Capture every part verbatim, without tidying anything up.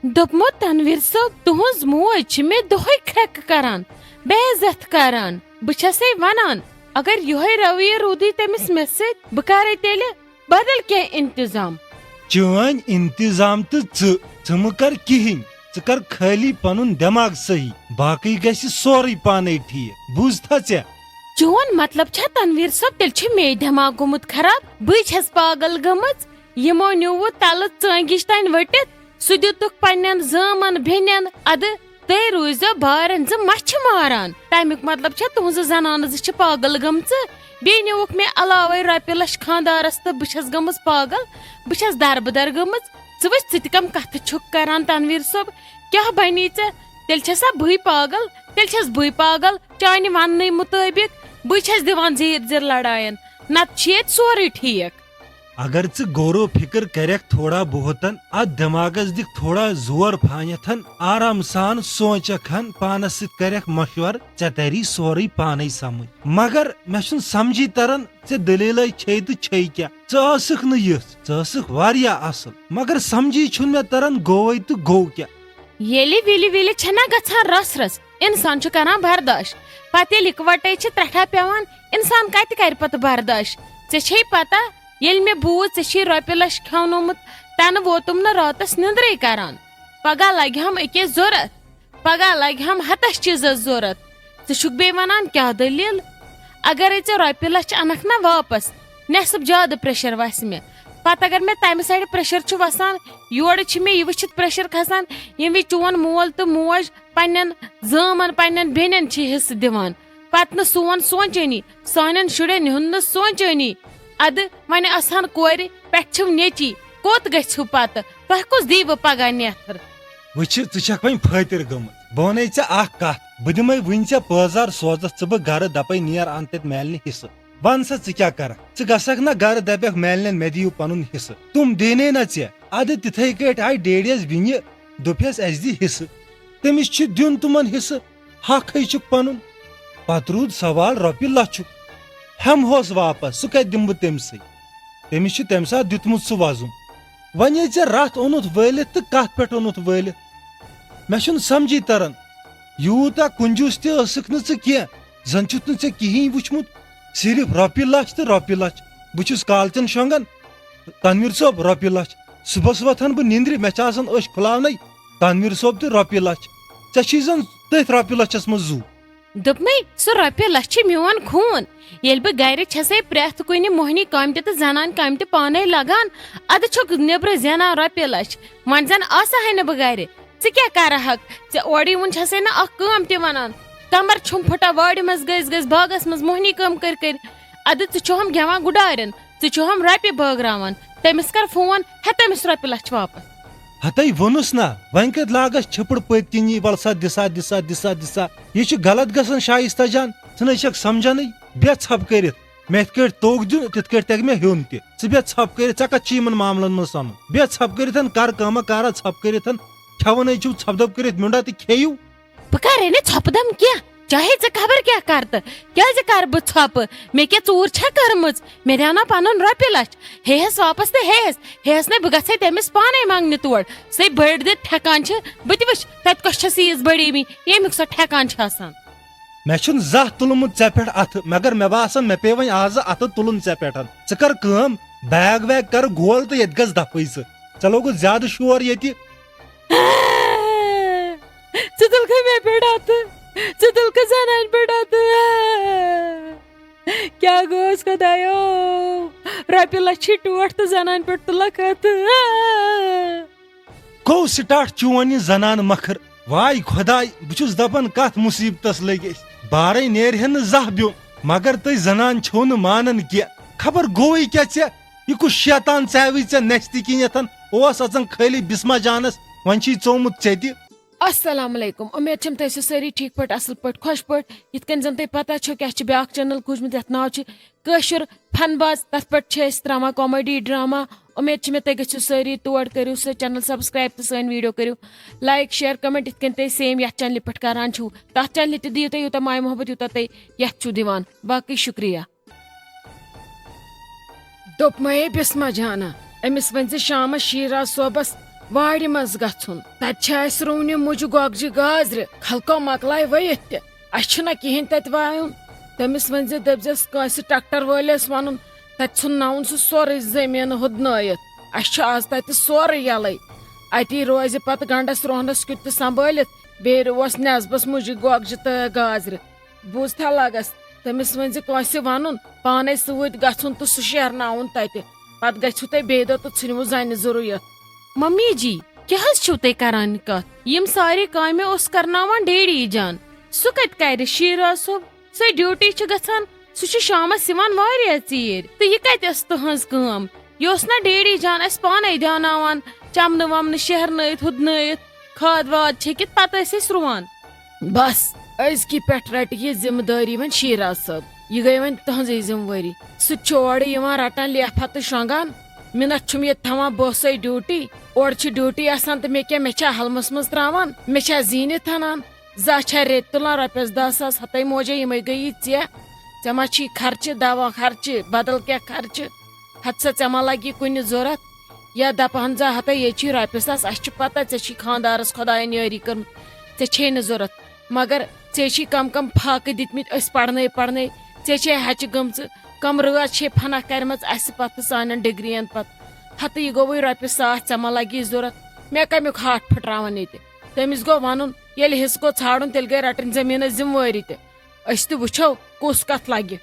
دوٚپمو تنویر صٲب، تُہنٛز موج چھِ مےٚ دۄہے کھرٛٮ۪کہٕ کران، بے عزت کران۔ بہٕ چھسے ونان، اگر یۄہے رویہ روٗدُے تٔمِس مےٚ سۭتۍ، بہٕ کرے تیٚلہِ بدل کینٛہہ انتظام۔ چٲنۍ انتظام تہٕ ژٕ، ژٕ مہٕ کر کِہیٖنۍ۔ ژٕ کر خٲلی پنُن دٮ۪ماغ صحیح، باقٕے گژھِ سورُے پانے ٹھیٖک۔ بوٗزتھا ژےٚ؟ چون مطلب چھا تنویر صٲب، تیٚلہِ چھُ مے دٮ۪ماغ گوٚمُت خراب؟ بٕے چھس پاگل گٔمٕژ؟ یِمو نیوٗوٕ تلہٕ ژٲنٛگِج تانۍ ؤٹِتھ، سُہ دیُتُکھ پننٮ۪ن زٲمن بیٚنٮ۪ن۔ ادٕ تُہۍ روٗزیو بارن زٕ مچھِ ماران۔ تمیُک مطلب چھا تُہنٛزٕ زنانہٕ زٕ چھِ پاگل گٔمژٕ؟ بیٚیہِ نیوٗکھ مےٚ علاوے رۄپیہِ لچھ خانٛدارس تہٕ بہٕ چھس گٔمٕژ پاگل، بہٕ چھس دربٕدر گٔمٕژ۔ ژٕ وٕچھ، ژٕ تہِ کم کتھٕ چھُکھ کران تنویر صٲب؟ کیٛاہ بنی ژےٚ؟ تیٚلہِ چھسا بٕے پاگل؟ تیٚلہِ چھس بٕے پاگل، چانہِ وننہٕ مُطٲبق۔ بٕے چھس دِوان زیٖر زیٖر لڑاین، نتہٕ چھُ ییٚتہِ سورُے ٹھیٖک۔ اگر ژٕ غور و فکر کرکھ تھوڑا بہتن، اتھ دٮ۪ماغس دِکھ تھوڑا زور پھانیتھن، آرام سان سونچکھ ہن، پانس سۭتۍ کرکھ مشور، ژےٚ تری سورُے پانے سمجھ۔ مگر مےٚ چھُنہٕ سمجھی تران، ژےٚ دٔلیٖلے چھے تہٕ چھے کیٛاہ؟ ژٕ ٲسٕکھ نہٕ یِژھ، ژٕ ٲسٕکھ واریاہ اصل، مگر سمجھی چھُنہٕ مےٚ تران گوٚوے تہٕ گوٚو کیٛاہ؟ ییٚلہِ وِلہِ وِلہِ چھَنا گژھان رژھ رژھ، انسان چھُ کران برداش، پتہٕ ییٚلہِ اِکوٹے چھِ ترٛٹھا پٮ۪وان، انسان کتہِ کرِ پتہٕ برداش؟ ژےٚ چھے پتہ، ییٚلہِ مےٚ بوٗز ژےٚ چھے رۄپیہِ لچھ کھیونومُت، تنہٕ ووتُم نہٕ راتس نیندرے کران۔ پگاہ لگہِ ہم أکِس ضوٚرتھ، پگاہ لگہِ ہم ہتس چیٖزس ضوٚرتھ۔ ژٕ چھُکھ بیٚیہِ ونان کیٛاہ دٔلیٖل؟ اگرے ژےٚ رۄپیہِ لچھ انکھ نا واپس، نٮ۪صٕب زیادٕ پریشر وسہِ مےٚ۔ پتہٕ اگر مےٚ تمہِ سایڈٕ پریشر چھُ وسان، یورٕ چھِ مےٚ یہِ وٕچھِتھ پریشر کھسان، ییٚمہِ وِزِ چون مول تہٕ موج پننٮ۪ن زٲمن، پننٮ۪ن بیٚنٮ۪ن چھِ حصہٕ دِوان، پتہٕ نہٕ سون سونچٲنی، سانٮ۪ن شُرٮ۪ن ہُنٛد نہٕ سونچٲنی۔ ادٕ وۄنۍ آسہٕ ہن کورِ، پٮ۪ٹھٕ چھِو نیٚچی، کوٚت گژھِو پتہٕ؟ تۄہہِ کُس دیٖوٕ پگاہ نیتھر؟ وٕچھ، ژٕ چھکھ وۄنۍ فٲطر گٔمٕژ۔ بہٕ ونے ژےٚ اکھ کتھ، بہٕ دِمے وُنہِ ژےٚ پٲزار، سوزتھ ژٕ بہٕ گرٕ، دپے نیر ان تتہِ مالنہِ حصہٕ۔ ون سا، ژٕ کیٛاہ کرکھ؟ ژٕ گژھکھ نا گرٕ، دپکھ مالنٮ۪ن مےٚ دِیِو پنُن حصہٕ، تِم دینے نہ ژےٚ۔ ادٕ تِتھے کٲٹھۍ آیہِ ڈیڈیس بیٚنہِ، دوٚپہس اسہِ دِ حصہٕ، تٔمِس چھُ دیُن تِمن حصہٕ، حقے چھُکھ پنُن۔ پتہٕ روٗد سوال رۄپیہِ لچھُک، ہٮ۪مہوس واپس، سُہ کتہِ دِمہٕ بہٕ تٔمۍ سٕے؟ تٔمِس چھُ تمہِ ساتہٕ دیُتمُت سُہ وۄزُم۔ وۄنۍ ییٚلہِ ژےٚ رتھ اوٚنُتھ وٲلِتھ تہٕ کتھ پٮ۪ٹھ اوٚنُتھ وٲلِتھ؟ مےٚ چھُنہٕ سمجھی تران، یوٗتاہ کنجوٗس تہِ ٲسٕکھ نہٕ ژٕ کینٛہہ، زن چھُتھ نہٕ ژےٚ کِہیٖنۍ وُچھمُت، صرف رۄپیہِ لچھ تہٕ رۄپیہِ لچھ۔ بہٕ چھُس کالچن شۄنٛگان، تنویر صٲب رۄپیہِ لچھ۔ صُبحس وۄتھان بہٕ نِندرِ، مےٚ چھِ آسان أچھ کھُلاونَے، تنویر صٲب تہٕ رۄپیہِ لچھ۔ ژےٚ چھُے زن تٔتھۍ رۄپیہِ لچھس منٛز زُو۔ دوٚپمَے، سُہ رۄپیہِ لچھ چھِ میون خوٗن۔ ییٚلہِ بہٕ گرِ چھسے پرٛٮ۪تھ کُنہِ موہنی کامہِ تہِ تہٕ زنانہِ کامہِ تہِ پانے لگان، ادٕ چھُکھ نیبرٕ زینان رۄپیہِ لچھ۔ وۄنۍ زن آسہٕ ہاے نہٕ بہٕ گرِ، ژٕ کیٛاہ کرٕ ہکھ؟ ژےٚ اورٕ یِوُن چھسے نہٕ اکھ کٲم تہِ ونان۔ کمر چھُم پھٹان وارِ منٛز گٔژھۍ گٔژھۍ باغس منٛز موہنی کٲم کٔرۍ کٔرۍ۔ ادٕ ژٕ چھُہم گٮ۪وان گُڈارٮ۪ن، ژٕ چھُہم رۄپیہِ بٲگراوان۔ تٔمِس کر فون، ہے تٔمِس رۄپیہِ لچھ واپس۔ ہتے ووٚنُس نا، وۄنۍ کتہِ لاگس چھپڑ پٔتۍ کِنی، ولسا دِسا دِسا دِسا دِسا۔ یہِ چھُ غلط گژھان شایستہ جان، ژٕ نَے چھکھ سمجھانٕے۔ بیٚہہ ژھۄپہٕ کٔرِتھ، مےٚ یِتھ کٲٹھۍ توٚگ دیُن، تِتھ کٲٹھۍ تگہِ مےٚ ہیوٚن تہِ۔ ژٕ بیٚہہ ژھۄپہٕ کٔرِتھ، ژےٚ کتھ چھُے یِمن معاملن منٛز سنُن؟ بیٚہہ ژھۄپہٕ کٔرِتھ، کر کٲمہ کارا ژھۄپہٕ کٔرِتھ، کھٮ۪وان ہے چھِو ژھۄپہٕ دۄب کٔرِتھ میُنڈا تہٕ کھیٚیِو۔ بہٕ کرے نہٕ ژھۄپہٕ دم کینٛہہ، چاہے ژٕ خبر کیٛاہ کر تہٕ کیٛازِ کر بہٕ ژھۄپہٕ؟ مےٚ کیٛاہ ژوٗر چھا کٔرمٕژ؟ مےٚ دٮ۪و نا پنُن رۄپیہِ لچھ، ہیٚیس واپس تہٕ ہیٚیس، ہیٚیس نَے بہٕ گژھے تٔمِس پانے منٛگنہِ تور۔ سُے بٔڑ دِتھ ٹھیکان چھِ، بہٕ تہِ وٕچھ تتہِ کۄس چھس عیٖز بڑیمٕتۍ، ییٚمیُک سۄ ٹھیکان چھِ آسان۔ مےٚ چھُنہٕ زانٛہہ تُلمُت ژےٚ پٮ۪ٹھ اَتھٕ، مگر مےٚ باسان مےٚ پیٚیہِ وۄنۍ آزٕ اَتھٕ تُلُن ژےٚ پٮ۪ٹھ۔ ژٕ کر کٲم، بیگ ویگ کر گول تہٕ ییٚتہِ گژھ دفٲیی ژٕ۔ ژےٚ لوگُتھ زیادٕ شور ییٚتہِ۔ ژٕ تُلکھٕ مےٚ پٮ۪ٹھ اَتھٕ، ژٕ تُلکھٕ زنانہِ پٮ۪ٹھ اَتھٕ۔ کیٛاہ گوٚوس خۄدایو؟ رۄپیہِ لچھِ ٹوٹھ تہٕ زنانہِ پٮ۪ٹھ تُلکھ اَتھٕ۔ گوٚو سٹارٹ چون یہِ زنان مکھر۔ واے خۄداے، بہٕ چھُس دپان کتھ مصیبتس لٔگۍ أسۍ۔ بارے نیرِ ہے نہٕ زانٛہہ بیوٚن، مگر تُہۍ زنان چھِو نہٕ مانان کینٛہہ۔ خبر گوٚوٕے کیٛاہ ژےٚ؟ یہِ کُس شیطان ژاوٕے ژےٚ نستہِ کِنیتھن؟ اوس اژان خٲلی بسمہ جانس، وۄنۍ چھُے ژومُت ژےٚ تہِ۔ السلام علیکم، امید چھم تُہۍ ٲسِو سٲری ٹھیٖک پٲٹھۍ، اصل پٲٹھۍ، خۄش پٲٹھۍ۔ یِتھ کٔنۍ زن تۄہہِ پتہ چھو کیٛاہ چھِ بیٛاکھ چینل کھوٗجمٕژ یتھ ناو چھِ کٲشُر فن باز، تتھ پٮ۪ٹھ چھِ أسۍ تراوان کامیڈی ڈراما۔ امید چھِ مےٚ تُہۍ گٔژھِو سٲری تور، کٔرِو سُہ چینل سبسکرایب تہٕ سٲنۍ ویڈیو کٔرِو لایک، شیئر، کمنٹ، یِتھ کٔنۍ تُہۍ سیم یتھ چینلہِ پٮ۪ٹھ کران چھِو۔ تتھ چینلہِ تہِ دِیِو تُہۍ یوٗتاہ ماے محبت یوٗتاہ تُہۍ یتھ چھِو دِوان۔ باقٕے شُکریہ۔ دوٚپمَے بسمہ جانا، أمِس ؤنۍ زِ شامس شیراز صٲبس وارِ منٛز گژھُن۔ تتہِ چھِ اسہِ رُونہِ مُجہِ گۄگجہِ گازرِ، خلقو مۄکلایہِ ؤوِتھ تہِ۔ اسہِ چھُنہ کِہیٖنۍ تتہِ وایُن۔ تٔمِس ؤنۍ زِ، دٔپۍ زٮ۪س کٲنٛسہِ ٹریکٹر وٲلِس ونُن، تتہِ ژھُنناوُن سُہ سورُے زٔمیٖن ہُدنٲیِتھ۔ اسہِ چھُ از تتہِ سورُے یلے۔ اتی روزِ پتہٕ گنڈس روہنس کیُتھ تہِ سنبھٲلِتھ۔ بیٚیہِ رُوس نٮ۪صبس مُجہِ گۄگجہِ تہٕ گازرِ۔ بوٗزتھا لگس؟ تٔمِس ؤنۍ زِ کٲنٛسہِ ونُن، پانے سۭتۍ گژھُن تہٕ سُہ شیرناوُن تتہِ۔ پتہٕ گژھِو تُہۍ بیٚیہِ دۄہ تہٕ ژھٕنِو زنہِ ضروٗرت۔ ممی جی، کیٛاہ حظ چھِو تُہۍ کران کتھ؟ یِم سارے کامہِ اوس کرناوان ڈیڈی جان۔ سُہ کتہِ کرِ شیرا صٲب؟ سۄ ڈیوٹی چھِ گژھان، سُہ چھُ شامس یِوان واریاہ ژیٖرۍ۔ تہٕ یہِ کتہِ ٲس تُہنٛز کٲم؟ یہِ اوس نہ ڈیڈی جان اسہِ پانے دیاوناوان، چمنہٕ ومنہٕ شیہرنٲیِتھ ہُدنٲیِتھ، کھاد واد چھٔکِتھ پتہٕ ٲسۍ أسۍ رُوان۔ بس، أزکی پٮ۪ٹھ رٹہِ یہِ ذمہٕ دٲری وۄنۍ شیرا صٲب۔ یہِ گٔے وۄنۍ تُہنٛزٕے ذمہٕ وٲری۔ سُہ تہِ چھُ اورٕ یِوان رٹان لیفا تہٕ شۄنٛگان۔ مِنت چھُم ییٚتہِ تھاوان بہٕ سَے ڈیوٹی۔ اورٕ چھِ ڈیوٹی آسان تہٕ مےٚ کیٛاہ، مےٚ چھا ہلمس منٛز ترٛاوان؟ مےٚ چھا زیٖنِتھ اَنان؟ زانٛہہ چھا رٮ۪تہِ تُلان رۄپیس دَہ ساس؟ ہتَے موجے یِمے گٔیی ژےٚ۔ ژےٚ ما چھی خرچہٕ، دوا خرچہٕ، بدل کیٛاہ خرچہٕ؟ ہتہٕ سا ژےٚ ما لگی کُنہِ ضوٚرتھ؟ یا دپہن زا ہتَے ییٚتہِ چھی رۄپیہِ ساس، اسہِ چھِ پتہ ژےٚ چھی خانٛدارس خۄداین یٲری کٔرمٕژ، ژےٚ چھے نہٕ ضوٚرتھ۔ مگر ژےٚ چھی کم کم فاقہٕ دِتمٕتۍ أسۍ پرنٲے پرنٲے، ژےٚ چھے ہچہِ گٔمژٕ، کم رٲژ چھے فنا کرِمژ اسہِ پتہٕ سانٮ۪ن ڈگرین پتہٕ۔ ہتہٕ یہِ گوٚوٕے رۄپیہِ ساس، ژےٚ ما لگی ضوٚرتھ؟ مےٚ کمیُک ہاٹھ پھٕٹراوان ییٚتہِ؟ تٔمِس گوٚو ونُن، ییٚلہِ حصہٕ گوٚو ژھانڈُن، تیٚلہِ گٔے رٹٕنۍ زٔمیٖنس ذمہٕ وٲری تہِ۔ أسۍ تہِ وٕچھو کُس کتھ لگہِ۔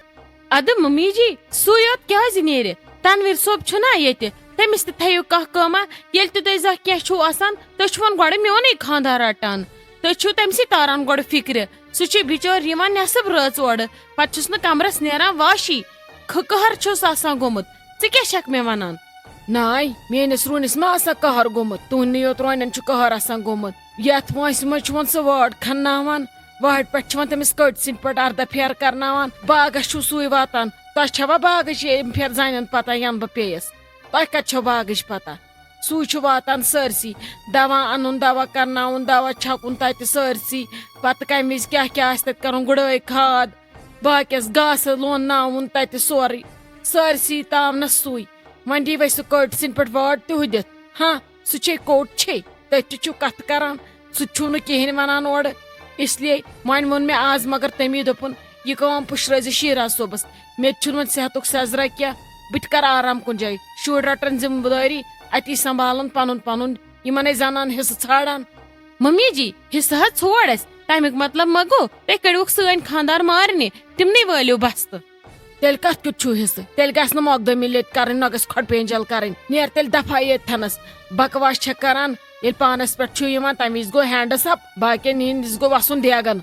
ادٕ ممی جی، سُے یوت کیازِ نیرِ؟ تنویر صٲب چھُنا ییٚتہِ، تٔمِس تہِ تھٲیِو کانٛہہ کٲمہ۔ ییٚلہِ تہِ تُہۍ زانٛہہ کینٛہہ چھُو آسان، تُہۍ چھِوَن گۄڈٕ میونُے خانٛدار رٹان۔ تُہۍ چھِو تٔمسٕے تاران گۄڈٕ فِکرِ۔ سُہ چھُ بِچور یِوان نٮ۪صٕب رٲژ اورٕ، پتہٕ چھُس نہٕ کمرس نیران واشی۔ کھٕ-، قہر چھُس آسان گوٚمُت۔ ژٕ کیٛاہ چھکھ مےٚ ونان؟ ناے، میٲنِس روٗنِس ما آسان قہر گوٚمُت؟ تُہنٛدنٕے یوت رونٮ۪ن چھُ قہر آسان گوٚمُت۔ یتھ وٲنٛسہِ منٛز چھُ وۄنۍ سُہ وٲر کھنناوان، وٲرِ پٮ۪ٹھ چھُ وۄنۍ تٔمِس کٔٹۍ سٕنٛدۍ پٲٹھۍ اردہ پھیرٕ کرناوان۔ باغس چھُو سُے واتان، تۄہہِ چھوا باغٕچ ییٚمہِ پھیرٕ زنٮ۪ن پتہ ینہٕ بہٕ پیٚیس؟ تۄہہِ کتہِ چھو باغٕچ پتہ؟ سُے چھُ واتان سٲرسٕے، دوا انُن، دوا کرناوُن، دوا چھکُن تتہِ سٲرسٕے۔ پتہٕ کمہِ وِزِ کیٛاہ کیٛاہ آسہِ تتہِ کرُن، گُڑٲے، کھاد، باقیس گاسہٕ لونناوُن تتہِ سورُے، سٲرسٕے تاونس سُے۔ وۄنۍ دی وۄنۍ سُہ کٔٹۍ سٕنٛدۍ پٲٹھۍ وٲر تہِ ہُدِتھ۔ ہاں، سُہ چھے کوٚٹ چھے، تٔتھۍ تہِ چھُو کتھٕ کران، سُہ تہِ چھُو نہٕ کِہیٖنۍ ونان اورٕ۔ اس لیے وۄنۍ ووٚن مےٚ آز، مگر تٔمی دوٚپُن، یہِ کٲم پُشرٲوزِ شیرا صٲبس۔ مےٚ تہِ چھُنہٕ وۄنۍ صحتُک سٮ۪زرا کینٛہہ، بہٕ تہِ کرٕ آرام کُنہِ جایہِ۔ شُرۍ رٹن ذمہٕ دٲری، اتی سنبھالن پنُن پنُن، یِمن ٲسۍ زنان حصہٕ ژھانڈان۔ ممی جی، حصہٕ حظ ژھوڑ اسہِ، تمیُک مطلب ما گوٚو تُہۍ کڑِوکھ سٲنۍ خانٛدار مارنہِ، تِمنٕے وٲلِو بستہٕ۔ تیٚلہِ کتھ کیُتھ چھُو حصہٕ؟ تیٚلہِ گژھِ نہٕ مۄقدمی لٔٹۍ کرٕنۍ، نہ گژھِ کھۄڈ پینجل کرٕنۍ۔ نیر تیٚلہِ دفعہ ییٚتہِ تھنس۔ بکواس چھےٚ کران، ییٚلہِ پانس پٮ۪ٹھ چھُ یِوان، تمہِ وِزِ گوٚو ہینڈس اپ، باقین ہِنٛدِس گوٚو وسُن دیگن۔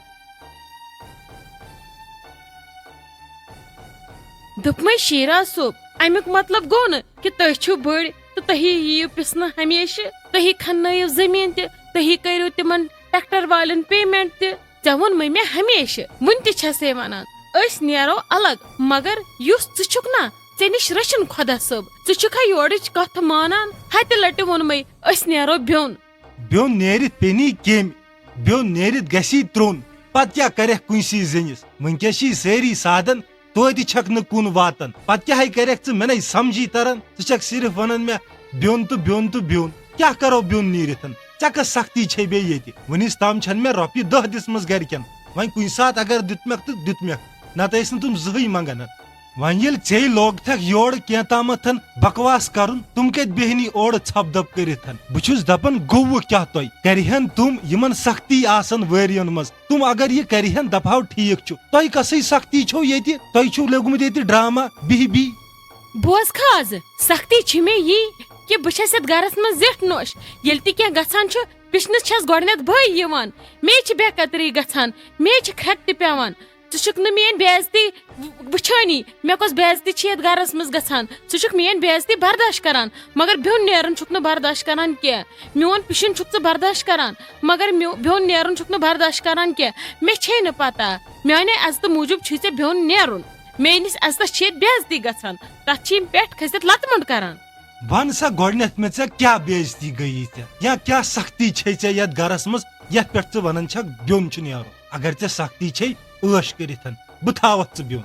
دوٚپمَے شیرا صٲب، اَمیُک مطلب گوٚو نہٕ کہِ تُہۍ چھِو بٔڑۍ تہٕ تُہی یِیِو پِسنہٕ ہمیشہٕ، تُہی کھننٲیِو زٔمیٖن تہِ، تُہی کٔرِو تِمن ٹریکٹر والٮ۪ن پیمنٹ تہِ۔ ژےٚ ووٚنمَے مےٚ ہمیشہٕ، وُنہِ تہِ چھَسے وَنان، أسۍ نیرو الگ، مگر یُس ژٕ چھُکھ نا، ژےٚ نِش رٔچھِن خۄدا صٲب، ژٕ چھُکھا یورٕچ کَتھ مانان؟ ہَتہِ لَٹہِ ووٚنمَے، أسۍ نیرو بیوٚن۔ بیوٚن نیرِتھ پیٚنی کیٚمۍ، بیوٚن نیرِتھ گژھی ترٛوٚن، پتہٕ کیٛاہ کرٮ۪کھ کُنسی زٔنِس؟ وٕنکیٚس چھی سٲری سادن، توتہِ چھکھ نہٕ کُن واتان، پتہٕ کیٛاہ ہے کرٮ۪کھ ژٕ؟ مےٚ نے سمجھی تران، ژٕ چھکھ صرف ونان مےٚ بیوٚن تہٕ بیوٚن تہٕ بیوٚن۔ کیٛاہ کرو بیوٚن نیٖرِتھ؟ ژےٚ کۄس سختی چھے بیٚیہِ ییٚتہِ؟ وُنِس تام چھَنہٕ مےٚ رۄپیہِ دَہ دِژمٕژ گرِکٮ۪ن، وۄنۍ کُنہِ ساتہٕ اگر دیُتمکھ تہٕ دیُتمکھ، نتہٕ ٲسۍ نہٕ تِم زٕہٕے منگان۔ وۄنۍ ییٚلہِ ژے لوگتھکھ یورٕ کینٛہہ تامتھ بکواس کرُن، تِم کتہِ بیہنی اورٕ ژھپھ دپ کٔرِتھ؟ بہٕ چھُس دپان، گوٚوٕ کیٛاہ تۄہہِ؟ کرِہن تِم، یِمن سختی آسن وٲرین منٛز، تِم اگر یہِ کرِہن، دپہو ٹھیٖک چھُ۔ تۄہہِ کۄسٕے سختی چھو ییٚتہِ؟ تۄہہِ چھُو لیوٚگمُت ییٚتہِ ڈرامہ بِہۍ بِہۍ۔ بوز کھا از، سختی چھِ مےٚ یی کہِ بہٕ چھَس یَتھ گرس منٛز زِٹھ نوش۔ ییٚلہِ تہِ کینٛہہ گژھان چھُ، پِشنس چھَس گۄڈٕنٮ۪تھ بٕے یِوان۔ مے چھِ بے قدری گژھان، مے چھِ کھرٛٮ۪کھ تہِ پٮ۪وان۔ ژٕ چھُکھ نہٕ میٲنۍ بے عزتی وٕچھٲنی۔ مےٚ کۄس بے عزتی چھِ یتھ گرس منٛز گژھان؟ ژٕ چھُکھ میٲنۍ بے عزتی برداشت کران، مگر بیوٚن نیرُن چھُکھ نہٕ برداشت کران کینٛہہ۔ میون پِشُن چھُکھ ژٕ برداشت کران، مگر میو-، بیوٚن نیرُن چھُکھ نہٕ برداشت کران کینٛہہ۔ مےٚ چھے نہٕ پتہ، میانہِ عزتہٕ موٗجوٗب چھُے ژےٚ بیوٚن نیرُن۔ میٲنِس عزتس چھِ ییٚتہِ بے عزتی گژھان، تتھ چھِ یِم پٮ۪ٹھ کھٔسِتھ لتہٕ مۄنڈ کران۔ ون سا گۄڈٕنٮ۪تھ مےٚ، ژےٚ کیٛاہ بے عزتی گٔیی ژےٚ؟ یا کیٛاہ سختی چھے ژےٚ یتھ گرس منٛز، یتھ پٮ۪ٹھ ژٕ ونان چھکھ بیوٚن چھُ نیرُن؟ اگر ژےٚ سختی چھے، عٲش کٔرِتھ بہٕ تھاوتھ ژٕ بیوٚن۔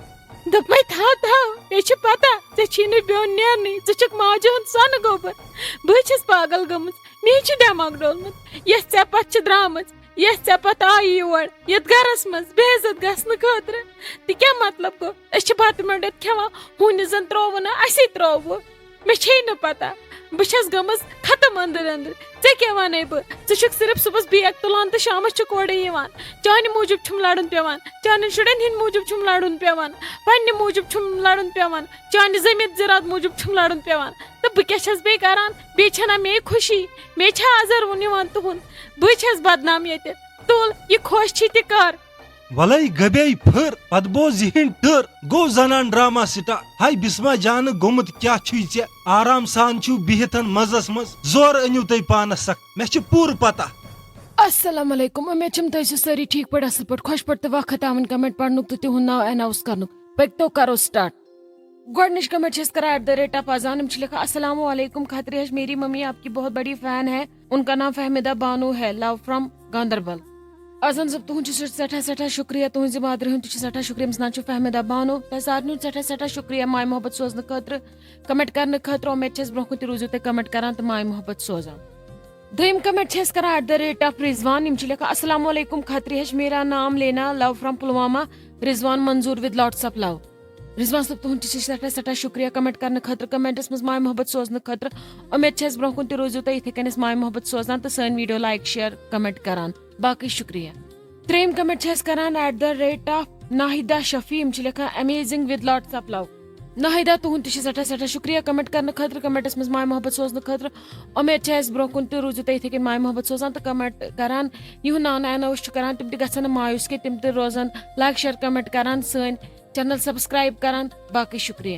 دوٚپمَے تھاو، تھاو۔ ژےٚ چھِ پتہ، ژےٚ چھی نہٕ بیوٚن نیرنٕے، ژٕ چھُکھ ماجہِ ہُنٛد سۄنہٕ گوٚبُر۔ بہٕ چھَس پاگل گٔمٕژ، مے چھُ دٮ۪ماغ ڈوٚلمُت۔ یۄس ژےٚ پتہٕ چھِ درٛامٕژ، یۄس ژےٚ پتہٕ آیہِ یور، یَتھ گرس منٛز بے عزت گژھنہٕ خٲطرٕ۔ تہِ کیٛاہ مطلب گوٚو؟ أسۍ چھِ بتہٕ میوٚنٛڈ یَتھ کھٮ۪وان، ہُہ نہٕ زن ترٛووُ نہٕ، اَسی ترٛووُ۔ مےٚ چھے نہٕ پتہ، بہٕ چھَس گٔمٕژ ختم أنٛدٕرۍ أنٛدٕرۍ۔ ژےٚ کیٛاہ وَنے بہٕ؟ ژٕ چھُکھ صرف صُبحس بیگ تُلان تہٕ شامس چھُکھ اورَے یِوان۔ چانہِ موٗجوٗب چھُم لڑُن پٮ۪وان، چانٮ۪ن شُرٮ۪ن ہِنٛدۍ موٗجوٗب چھُم لڑُن پٮ۪وان، پننہِ موٗجوٗب چھُم لڑُن پٮ۪وان، چانہِ زٔمیٖن زِراعت موٗجوٗب چھُم لڑُن پٮ۪وان۔ تہٕ بہٕ کیٛاہ چھَس بیٚیہِ کران؟ بیٚیہِ چھَنا مے خوشی؟ مے چھا اَزَر وُن یِوان تُہُنٛد؟ بہٕ چھَس بدنام ییٚتہِ۔ تُل، یہِ خۄش چھی تہِ کر۔ وَلَے گبے پھٕر، پتہٕ بوز یِہِنٛد ٹٕر۔ گوٚو زنان ڈرامہ سٹارٹ۔ ہاے بسمہ جانہٕ، گوٚمُت کیٛاہ چھُے ژےٚ؟ آرام سان چھُو بِہِتھ مزس منٛز، زورٕ أنِو تُہۍ پانس سخت، مےٚ چھِ پوٗرٕ پتہ۔ السلام علیکم، امید چھم تُہۍ ٲسِو سٲری ٹھیٖک پٲٹھۍ، اصل پٲٹھۍ، خۄش پٲٹھۍ تہٕ وقت آوٕنۍ کمنٹ پرنُک تہٕ تِہُنٛد ناو اناؤنس کرنُک۔ پٔکۍ تو کرو سٹارٹ۔ گۄڈٕنِچ کمنٹ چھِ أسۍ کران ایٹ دا ریٹ آف اذان، یِم چھِ لیکھان، السلام علیکم کھتری ہش، میری ممی آپ کی بہت بڑی فین ہے، ان کا نام فہمیدہ بانو ہے، لو فرام گاندربل۔ اذان صٲب، تُہُنٛد چھُ سٮ۪ٹھاہ سٮ۪ٹھاہ شُکریہ، تُہٕنٛزِ مادری ہُنٛد تہِ چھُ سٮ۪ٹھاہ شُکریہ، أمِس ناو چھُ فہمیدہ بانو۔ تۄہہِ سارنٕے ہُنٛد سٮ۪ٹھاہ سٮ۪ٹھاہ شُکریہ ماے محبت سوزنہٕ خٲطرٕ، کمنٹ کرنہٕ خٲطرٕ۔ اُمید چھِ اَسہِ برٛونٛہہ کُن تہِ روٗزِو تُہۍ کمنٹ کران تہٕ ماے محبت سوزان۔ دوٚیِم کمنٹ چھِ أسۍ کران ایٹ دا ریٹ آف رضوان، یِم چھِ لیکھان، السلام علیکم کھتری ہش، میرا نام Leena, love from Pulwama, Rizwan Manzoor with lots of love۔ Rizwan صٲب، تُہُنٛد تہِ چھِ سٮ۪ٹھاہ سٮ۪ٹھاہ شُکریہ کمنٹ کرنہٕ خٲطرٕ، کمنٹس منٛز ماے محبت سوزنہٕ خٲطرٕ۔ اُمید چھِ اَسہِ برٛونٛہہ کُن تہِ روٗزِو تُہۍ یِتھَے کٔنۍ اَسہِ ماے محبت سوزان تہٕ سٲنۍ ویٖڈیو لایک، شیئر، کمنٹ کران۔ باقٕے شُکریہ۔ ترٛیٚیِم کمنٹ چھِ اَسہِ کران at the rate of Nahida Shafi, یِم چھِ لیکھان، amazing with lots of love۔ Nahida, تُہُنٛد تہِ چھِ سٮ۪ٹھاہ سٮ۪ٹھاہ شُکریہ کمنٹ کرنہٕ خٲطرٕ، کمنٹس منٛز ماے محبت سوزنہٕ خٲطرٕ۔ اُمید چھِ اَسہِ برٛونٛہہ کُن تہِ روٗزِو تُہۍ یِتھَے کٔنۍ ماے محبت سوزان تہٕ کمنٹ کران۔ یِہُنٛد ناو نہٕ اناؤنس چھُ کران، تِم تہِ گژھن نہٕ مایوس کینٛہہ، تِم تہِ روزن لایک، شیئر، کمنٹ کران، سٲنۍ چینل سبسکرائب کران۔ باقٕے شُکریہ۔